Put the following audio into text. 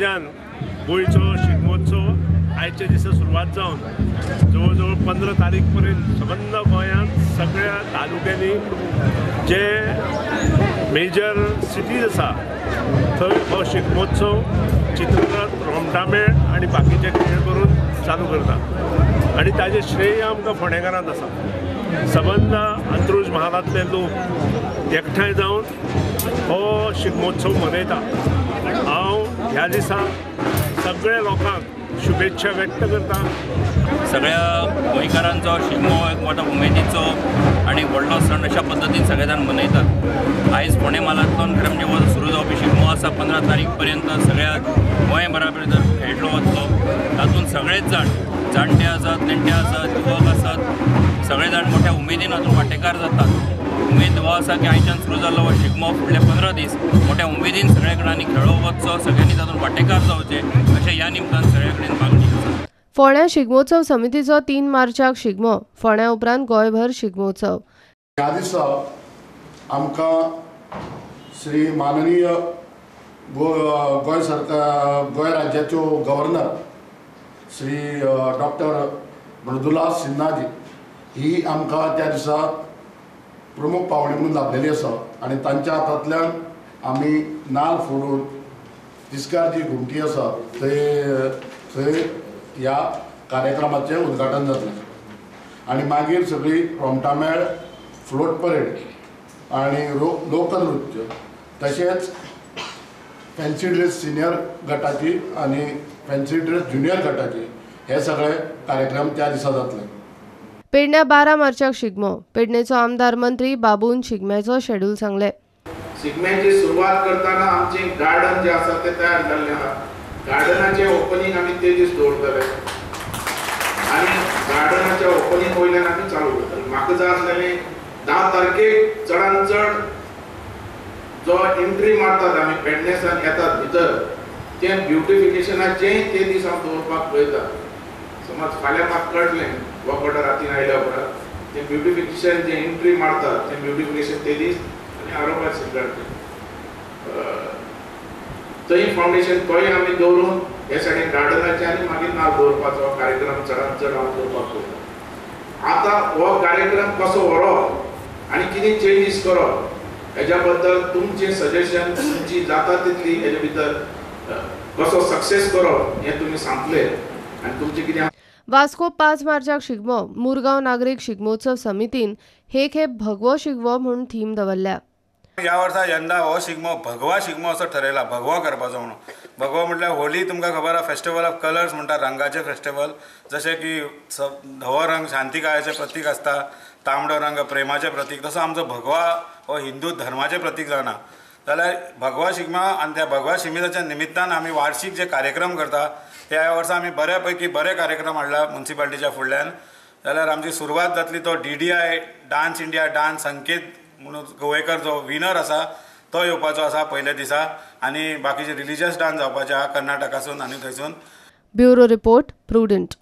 दबाज्यान गोंयचो शिगमोत्सव आयच्या दिसा सुरवात जावन जवळ जवळ 15 तारीख पर्यंत सबंद गोंयांत सगळ्या तालुक्यांनी जे मेजर सिटीज आसा थंय हो शिगमोत्सव चित्ररथ, रोमटामेळ आनी बाकीचे खेळ करून चालू करता आनी ताजें श्रेय आमकां फोंडेकारांक आसा. सबंद अंत्रुज म्हालांतले लोक एकठांय जावन हो शिगमोत्सव मनयता. हांव ह्या दिसा सगळ्या लोकांक शुभेच्छा व्यक्त करता. सगळ्या गोंयकारांचो शिगमो एक मोठो उमेदीचो आनी व्हडलो सण अशा पद्दतीन सगळे जाण मनयतात. आयज फोंडें म्हालांतल्यान खरें म्हणजे हो सुरू जावपी शिगमो आसा 15 तारीख पर्यंत सगळ्या गोंय बराबर खेळटलो वतलो. तातूंत सगळेच जाण, जाणटे आसात, नेणटे आसात, युवक आसात, सगळे जाण मोठ्या उमेदीन हातूंत वांटेकार जातात. उमेद हो आसा की आयच्यान सुरू जाल्लो हो शिगमो फुडले 15 दीस मोठ्या उमेदीन सगळे कडेन खेळो वचचो, सगळ्यांनी तातूंत वांटेकार जावचें अशें ह्या निमतान सगळे कडेन मागणी आसा. फोंड्या शिगमोत्सव समितीचो 3 मार्चाक शिगमो, फोंड्या उपरांत गोंयभर शिगमोत्सव. ह्या दिसा आमकां श्री माननीय गोंय सरकार, गोंय राज्याच्यो गव्हर्नर श्री डॉक्टर मृदुला सिन्हाजी ही आमकां त्या दिसा प्रमुख पावणी म्हणून लाभलेली आसा आनी तांच्या हातांतल्यान आमी नाल फोडून तिस्कार जी घुमटी आसा थंय थंय ह्या कार्यक्रमाचें उद्घाटन जातलें आनी मागीर सगळी रोमटामेळ, फ्लोट परेड आनी लोकनृत्य तशेंच फॅन्सी ड्रेस सिनियर गटाची आनी फॅन्सी ड्रेस ज्युनियर गटाची हे सगळे कार्यक्रम त्या दिसा जातले. पेडण्या 12 मार्चाक शिगमो. पेडणेचो आमदार मंत्री बाबून शिगम्याचो शेड्यूल सांगले. शिगम्याची सुरवात करताना आमचे गार्डन जे आसा ते तयार जाल्ले आहा. गार्डनाचे ओपनिंग आमी ते दीस दवरतले आनी गार्डनाच्या ओपनिंग वयल्यान आमी चालू करतले. म्हाका जाय आसलेलें 10 तारखेक चडान चड जो एंट्री मारतात आमी पेडणेसान येतात भितर तें ब्युटिफिकेशनाचें ते दीस हांव दवरपाक पळयता. समज फाल्यां म्हाका कळटलें वॉक रातीन आयल्या उपरांत तें ब्युटिफिकेशन जें एंट्री मारतात तें ब्युटिफिकेशन ते दीस आनी आरोपात शिगम्याचें थंय फावंडेशन तोय आमी दवरून हे सायडीन गार्डनाचें आनी मागीर नाल दवरपाचो कार्यक्रम चडान चड हांव दवरपाक पळयता. आतां हो कार्यक्रम कसो व्हरप आनी कितें चेंजीस करप हेज्या बद्दल तुमचें सजेशन तुमची जाता तितली हेजे भितर कसो सक्सेस करप हें तुमी सांगतले आनी तुमचें कितें. वास्को 5 मार्चाक शिगमो. मुरगांव नागरीक शिगमोत्सव समितीन हे खेप भगवो शिगमो म्हूण थीम दवरल्या. ह्या वर्सा यंदा हो शिगमो भगवा शिगमो असो ठरयला, भगवा करपाचो म्हणून. भगवा म्हटल्यार होली तुमकां खबर आसा, फेस्टिवल ऑफ कलर्स म्हणटा, रंगाचें फेस्टिवल. जशें की धवो रंग शांतिकायाचें प्रतीक आसता, तांबडो रंग प्रेमाचें प्रतीक, तसो आमचो भगवा हो हिंदू धर्माचें प्रतीक जावन जाल्यार भगवा शिगमो आनी त्या भगवा शिगम्याच्या निमित्तान आमी वार्षीक जे कार्यक्रम करता त्या वर्सा आमी बऱ्या पैकी बरे कार्यक्रम हाडला मुन्सिपालिटीच्या फुडल्यान. जाल्यार आमची सुरवात जातली तो DDI dance India dance Sanket म्हणून गोवेकर जो विनर आसा तो येवपाचो आसा पयल्या दिसा आनी बाकीचे रिलिजियस डान्स जावपाचे आसा कर्नाटकासून आनी थंयसून. Bureau report, Prudent.